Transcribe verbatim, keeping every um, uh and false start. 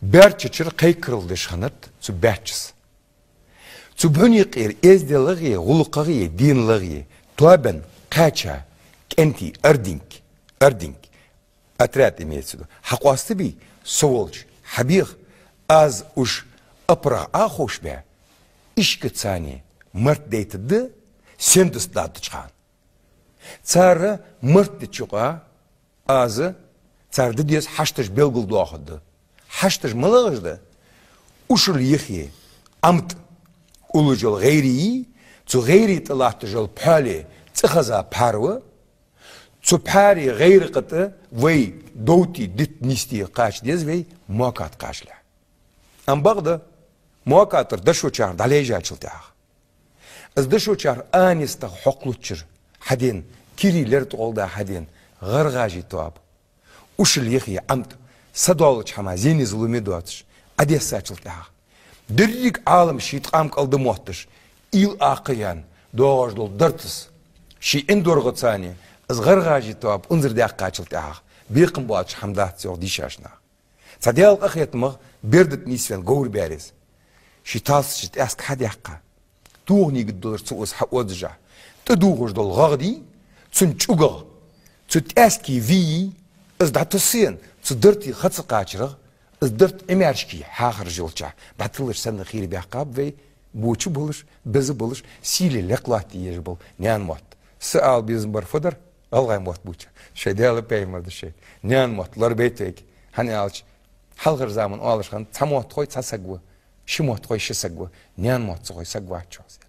Баьрчачара кхайкарал деш хиннад цу баьччас. Цу бӀуньякъера эзделагӀеи, гӀулакхагӀеи, деналагӀеи тоабенна кхаьча кӀентий ардинг, ардинг, отряд имеется в виду, хьакъоастабий, со волча хьабеха, аз уж апарагӀа Ӏоховшабаь, ишкаца царна март дайтаргда, сендаст дӀаддача хана. Цар март дича юкъа аз цар де деза хьашташ белгалдоахаргда. Хьашташ малагӀаш да? Ушал йихе ӀамтӀа уллаш йола гӀайре, цу гӀайре тӀа латташ йола пхьоале цӀихеза пхьар ва, цу пхьаре гӀайракха тӀа вай довтий, дитта, нийсде кхача деза вай, мокат кхачалехь. Ам бакъда, мокатара дошочархьа дӀалайжачул тӀехьагӀа, из дошочархьа анистагӀа хьокхалуччара хьадена, кирий лертӀа гӀолла да хьадена гӀаргӀажий тоаба, ушал йихе ӀамтӀа, са доаллача хӀаман зене-зуламе доацаш, Ӏодессачул тӀехьагӀа, деррига Ӏалам ший ткъам кӀал да мотташ, уйла акха яьнна доагӀаш дола Дартас ший ӀиндоргӀаца из гӀаргӀажий тоаба унзара даьккхачул тӀехьагӀа, бекхам боацаш хӀама дац, йоах дийшача наха. Цхьа Даьла къахетамах берда тӀа нийсвенна говр баьр из. Ший талсача тӀаьск хьадаьккха, доханегӀа долаш цу ус хьаоззаш, тӀадувхаш дола гӀагӀ дий, цун чӀугагӀа, цу тӀаьске вийи, из дӀатоссаенна, цу Дарта ха ца кхачарагӀа, из Дарта Ӏимаьршка хьахараш йолча дӀатиллача санна хийра баьккхаб вай, боча болаш, беза болаш, сийле лекха латте езаш бола наьна мотт. Са ала безам бар фу дар, гӀалгӀай мотт бувцар. Шоай Даьла, пайхамара да шоай. Наьна мотт лорабайта вайга. ХӀана аьлча, хьалхарча заман оалаш хиннад: цхьа мотт хой цхьа саг ва, ши мотт хой ши саг ва, наьна мотт ца хой саг вац, йоах.